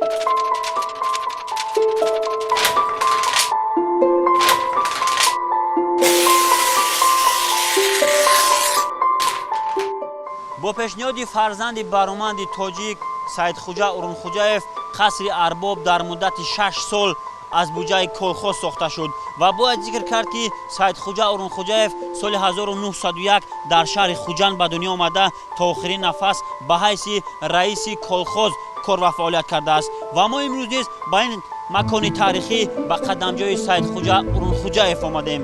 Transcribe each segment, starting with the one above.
Бо пешниҳоди фарзанди бароманди тоҷик Саидхуҷа Урунхуҷаев қасри арбоб дар муддати 6 сол аз буҷаи колхоз сохта шуд ва бояд зикр кард, ки Саидхуҷа Урунхуҷаев соли 1901 дар шаҳри Хуҷанд ба дунё омада то охирин нафас ба ҳайси раиси колхоз кор ва фаъолият кардааст ва мо имрӯз низ ба ин макони таърихӣ ба қадамҷои Саидхуҷа Урунхуҷаев омадем.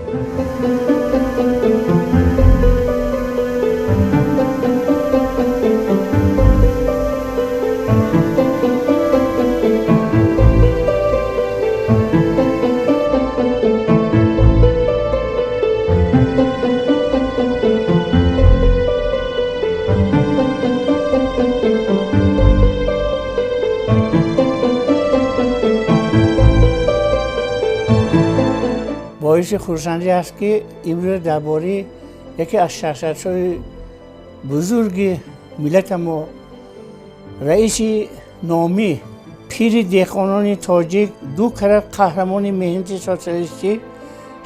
Боиси хурсандӣ аст, ки имрӯз дар бораи яке аз шахсиятҳои бузурги миллати мо, раиси номӣ, пири деҳқонони тоҷик, ду карат қаҳрамони меҳнати социалистӣ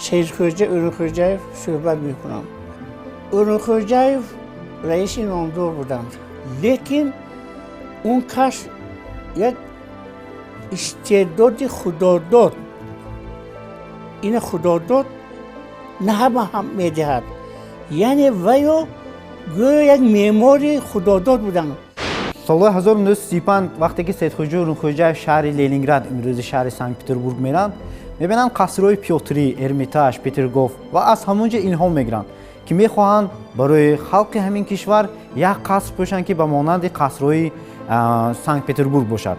Саидхуҷа Урунхуҷаев суҳбат мекунам. Урунхуҷаев раиси номдор буданд, лекин он кас як истеъдоди худодод, ина худодод на ҳама ҳам медиҳад, яъне ваё гӯё як меъмори худодод буданд. Солҳои 1935 вақте ки Саидхуҷа Урунхуҷаев шаҳри Ленинград, имрӯзи шаҳри Санкт-Петербург меранд, мебинанд қасрҳои Пётрӣ, Эрмитаж, Петергоф ва аз ҳамон ҷо илҳом мегиранд, ки мехоҳанд барои халқи ҳамин кишвар як қаср пӯшанд, ки ба монанди қасрҳои Санкт-Петербург бошад.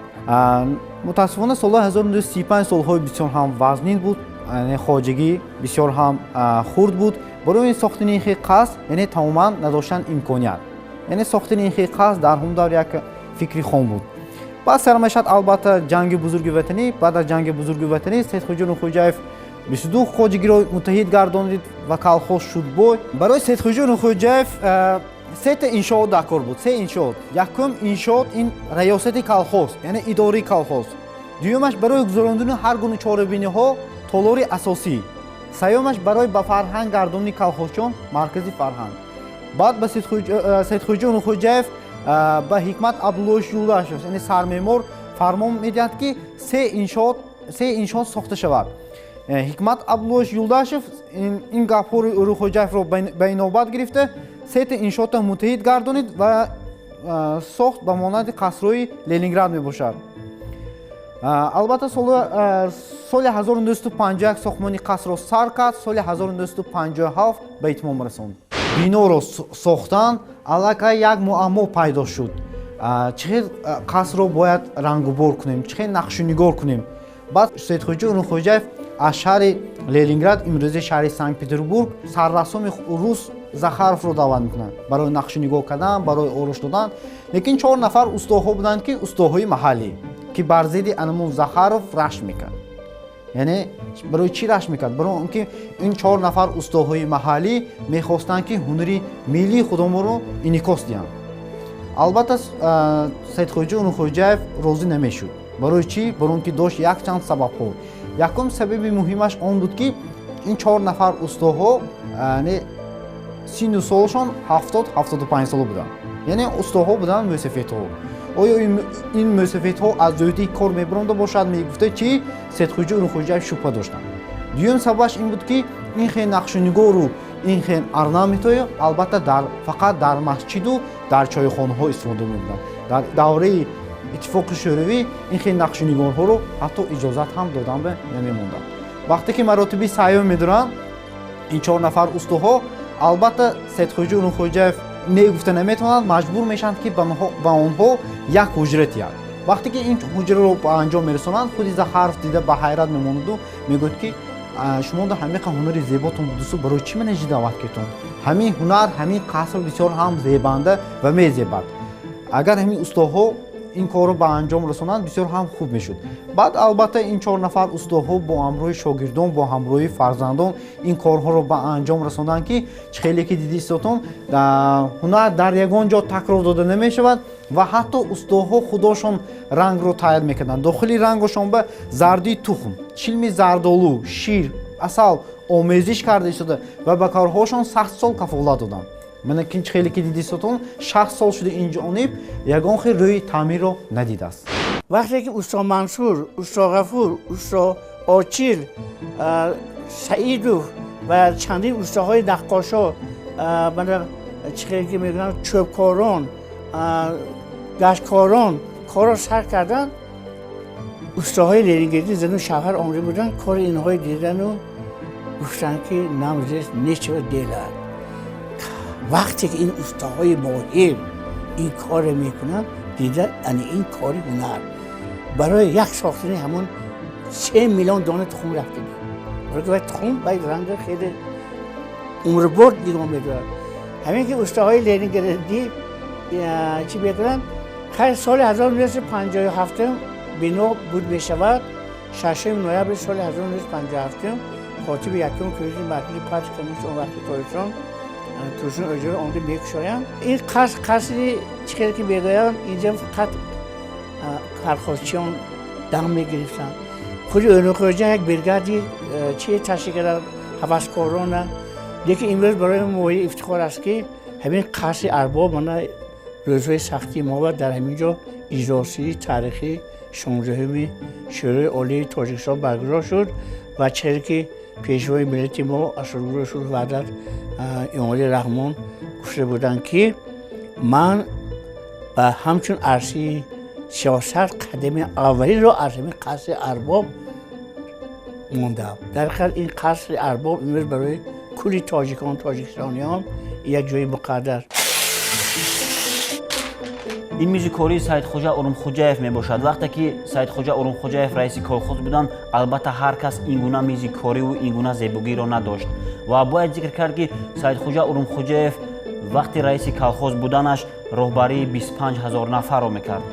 Мутаассифона солҳои 1935 солҳои бисёр ҳам вазнин буд, хоҷагӣ бисёр ҳам хурд буд. Барои сохтани ин хел қаср яъне тамоман надоштан имконият, яъне сохтани ин хел қаср дар ҳамон давр як фикри хом буд. Баъд сар мешавад албатта ҷанги бузурги ватанӣ. Баъд аз ҷанги бузурги ватанӣ Саидхуҷа Урунхуҷаев 22 хоҷагиро муттаҳид гардонид ва колхоз шуд бой. Барои Саидхуҷа Урунхуҷаев сета иншоот дар кор буд, се иншоот. Якум иншоот ин раёсати колхоз, яъне идораи колхоз. Дуюмаш барои гузарондани ҳар гуна чорабиниҳо толори асосӣ. Сеюмаш барои ба фарҳанг гардонии колхозчиён маркази фарҳанг. Баъд ба Саидхуҷа Урунхуҷаев ба Ҳикмат Абдуллоевич Юлдашев, яъне сармеъмор, фармон медиҳад, ки се иншоот сохта шавад. Ҳикмат Абдуллоевич Юлдашев ин гапҳои Урунхуҷаевро ба инобат гирифта сета иншоотро муттаҳид гардонид ва сохт ба монанди қасрҳои Ленинград мебошад. Албатта соли 1951 сохтмони қасрро сар кард, соли 1957 ба итмом расонд. Биноро сохтан аллакай як муаммо пайдо шуд. Чӣ хел қасрро бояд рангубор кунем, чӣ хел нақшунигор кунем. Баъд Саидхуҷа Урунхуҷаев аз шаҳри Ленинград, имрӯзи шаҳри Санкт-Петербург, саррассоми рус Захаровро даъват мекунанд барои нақшунигор кардан, барои орош додан. Лекин 4 нафар устоҳо буданд, ки устоҳои маҳаллӣ, ки бар зидди анамун Захаров рашк мекард. Яъне барои чӣ рашк мекард? Барои он ки ин 4 нафар устоҳои маҳаллӣ мехостанд, ки ҳунари миллии худомонро инъикос диҳанд. Албатта Саидхуҷа Урунхуҷаев розӣ намешуд. Барои чӣ? Барои он ки дошт якчанд сабабҳо. Якум сабаби муҳимаш он буд, ки ин 4 нафар устоҳо сину солшон 70-75 сола буданд. Яъне устоҳо буданд мӯсафедҳо. Оё ин мӯсафедҳо аз зӯдии кор мебаронда бошад, мегуфта чи Саидхуҷа Урунхуҷаев шубҳа доштанд. Дуюм сабабаш ин буд, ки ин хел нақшунигору ин хел орнаментҳое албатта фақат дар масҷиду дар чойхонаҳо истифода мебуданд. Дар давраи Иттифоқи Шӯравӣ ин хел нақшунигорҳоро ҳатто иҷозат ҳам додан ба намемонданд. Вақте ки маротиби саём медоранд ин 4 нафар устоҳо, албатта Саидхуҷа Урунхуҷаев не гуфта наметавонанд, маҷбур мешаванд, ки ба онҳо як ҳуҷра диҳад. Вақте ки ин ҳуҷраро ба анҷом мерасонанд, худи Захаров дида ба ҳайрат мемонаду мегӯяд, ки шумо да ҳамиқа ҳунари зеботон будусу барои чӣ мана ҷи даъват кардтон? Ҳамин ҳунар, ҳамин қаср бисёр ҳам зебанда ва мезебад. Агар ҳамин устоҳо ин корро ба анҷом расонанд, бисёр ҳам хуб мешуд. Баъд албатта ин 4 нафар устоҳо бо ҳамроҳи шогирдон, бо ҳамроҳи фарзандон ин корҳоро ба анҷом расонданд, ки чӣ хеле ки диди истотон, ҳунар дар ягон ҷо такрор дода намешавад. Ва ҳатто устоҳо худошон рангро тайёр мекарданд. Дохили рангошон ба зардии тухм, чилми зардолу, шир, асал омезиш карда истода ва ба корҳошон 100 сол кафолат доданд. Мана кин хеле ки дидистотон, 60 сол шуда инҷониб ягон хел рӯи таъмирро надидааст. Вақте ки усто Мансур, усто Ғафур, усто Очил, Саидов ва чандин устоҳои наққошо, мана чӣ хеле ки мегӯянд, чӯбкорон, гашткорон корро сар карданд, устоҳои ленинградӣ зану шавҳар омада буданд, кори инҳои дидану гуфтанд, ки нам здесь нечего делать. Вақте ки ин устоҳои моҳир ин корро мекунанд, дида, ани ин кори ҳунар. Барои як сохтани ҳамон 3 миллион дона тухм рафтагӣ. Барои ки тухм вай ранга хеле умрборд нигоҳ медорад. Ҳамин ки устоҳои ленинградӣ чӣ мекунанд, хайр, соли 1957 бино буд мешавад. 6 ноябри соли 1957 котиби якум кумитаи маркази партияи коммунист он вақти Тоҷикистон Турсун Ӯҷаро омада мекушоянд. Ин қаср қасри чӣ хеле ки мегӯянд, инҷа фақат колхозчиён дам мегирифтанд. Худи Ӯрунхӯҷа як бригади чи ташкил карданд, ҳаваскорона. Лекин имрӯз барои мо мояи ифтихор аст, ки ҳамин қасри арбоб мана рӯзҳои сахтии мо ва дар ҳамин ҷо иҷлосии таърихии 16-уми Шӯрои Олии Тоҷикистон баргузор шуд ва чизе ки пешвои миллати мо Асосгузори сулҳу ваҳдат Эмомалӣ Раҳмон гуфта буданд, ки ман ба ҳамчун арсаи сиёсат қадами аввалинро аз ҳамин қасри арбоб мондам. Дар ҳақиқат ин қасри арбоб имрӯз барои кулли тоҷикон, тоҷикистониён як ҷои муқаддас. Ин мизи кории Саидхоҷа Урумхоҷаев мебошад. Вақте ки Саидхоҷа Урумхоҷаев раиси колхоз буданд, албатта ҳар кас ин гуна мизи кориву ин гуна зебогиро надошт. Ва бояд зикр кард, ки Саидхоҷа Урумхоҷаев вақти раиси колхоз буданаш роҳбарии 25 ҳазор нафарро мекард.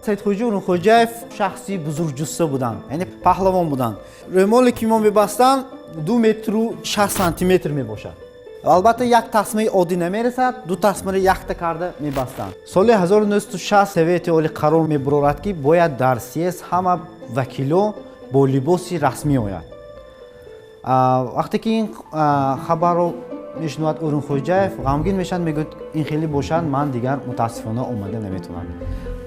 Саидхоҷа Урумхоҷаев шахси бузургҷусса буданд, яъне паҳлавон буданд. Рӯмоле ки мо мебастанд 2 метру 6 сантиметр мебошад. Албатта як тасмаи оддӣ намерасад, ду тасмаро якта карда мебастанд. Соли 1960 Совети Олӣ қарор мебурорад, ки бояд дар съезд ҳама вакило бо либоси расмӣ ояд. Вақте ки ин хабарро мешунавад Урумхоҷаев, ғамгин мешавад, мегӯяд, ин хеле бошад, ман дигар мутаассифона омада наметавонам.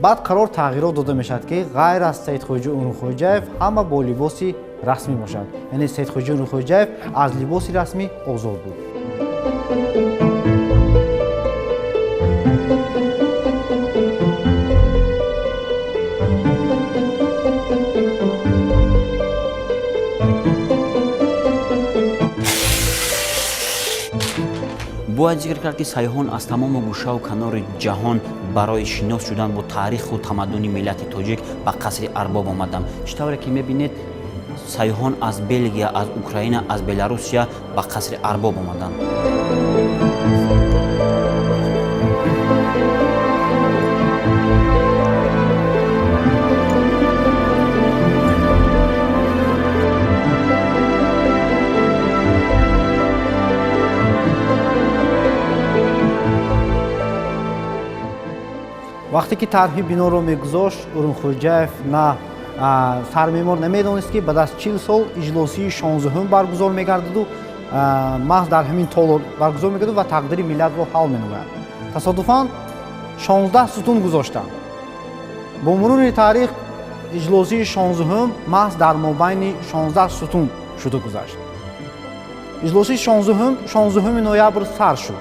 Баъд қарор тағйирот дода мешавад, ки ғайр аз Саидхоҷа Урумхоҷаев ҳама бо либоси расмӣ бошанд. Яъне Саидхоҷа Урумхоҷаев аз либоси расмӣ озод буд. Бояд зикр кард, ки сайёҳон аз тамому гӯшаву канори ҷаҳон барои шинос шудан бо таъриху тамаддуни миллати тоҷик ба қасри арбоб омаданд. Чӣ тавре ки мебинед, сайёҳон аз Белгия, аз Украина, аз Беларусия ба қасри арбоб омаданд. Вақте ки тарҳи биноро мегузошт, Урумхоҷаев на сармеъмор намедонист, ки баъд аз 40 сол иҷлосии 16-ум баргузор мегардаду маҳз дар ҳамин толор баргузор мегардаду ва тақдири миллатро ҳал менамояд. Тасодуфан 16 сутун гузоштанд. Бо мурури таърих иҷлосии 16-ум маҳз дар мобайни 16 сутун шуда гузашт. Иҷлосии 16-ум 16 ноябр сар шуд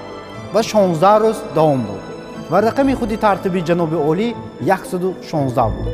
ва 16 рӯз давом дод ва рақами худи тартиби ҷаноби олӣ 116 буд.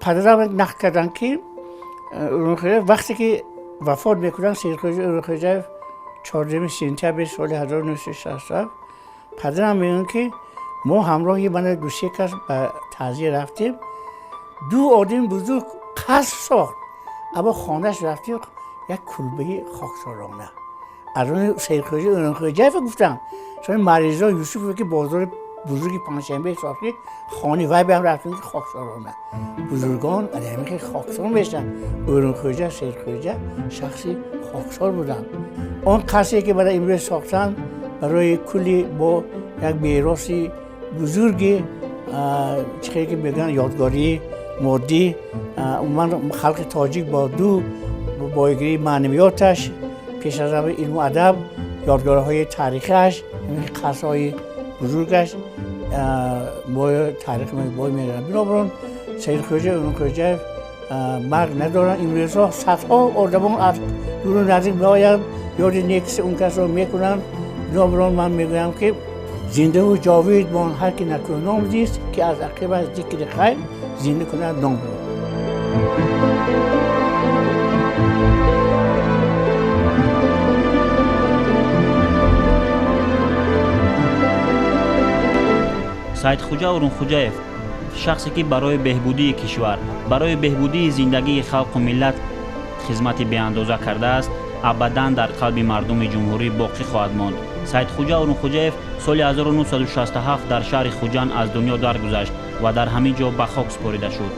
Падарам нақл карданд, ки вақте ки Вафот мекунанд Саидхӯҷа Урунхӯҷаев 4 сентябри соли 1967. Падарам мегӯянд, ки мо ҳамроҳи мана ду-се кас ба таъзия рафтем. Ду одами бузург қаср сохт, аммо хонааш рафтем, як кулбаи хоксорона. Аз он Саидхӯҷа Урунхӯҷаев гуфтам, чун Маризо Юсуфов, ки бозори бузурги Панҷшанбе сохт, хони вай баам рафтем, ки хоксорона. Бузургон ҳамин хел хоксор мешаванд. Урунхӯҷа, Саидхӯҷа шахси хоксор буданд. Он қасре, ки барои имрӯз сохтанд, барои кулли бо як мероси бузурги, чӣ хеле ки мегӯянд, ёдгории моддӣ. Умуман халқи тоҷик бо ду боигирии маънавиёташ, пеш аз ҳама илму адаб, ёдгориҳои таърихиаш, қасрҳои бузургаш бо таърих бой мераванд. Бинобар он Саидхӯҷа Урунхӯҷаев марг надоранд. Имрӯзҳо садҳо одамон аз дуру наздик меоянд, ёди некси он касро мекунанд. Бинобар он ман мегӯям, ки зиндаву ҷовид бон ҳар ки накӯном зист, ки аз ақибаш зикри хайр зинда кунад номро. Саидхӯҷа Урунхӯҷаев шахсе, ки барои беҳбудии кишвар, барои беҳбудии зиндагии халқу миллат хизмати беандоза кардааст, абадан дар қалби мардуми ҷумҳурӣ боқӣ хоҳад монд. Саидхӯҷа Урунхӯҷаев соли 1967 дар шаҳри Хуҷанд аз дунё даргузашт ва дар ҳамин ҷо ба хок супорида шуд.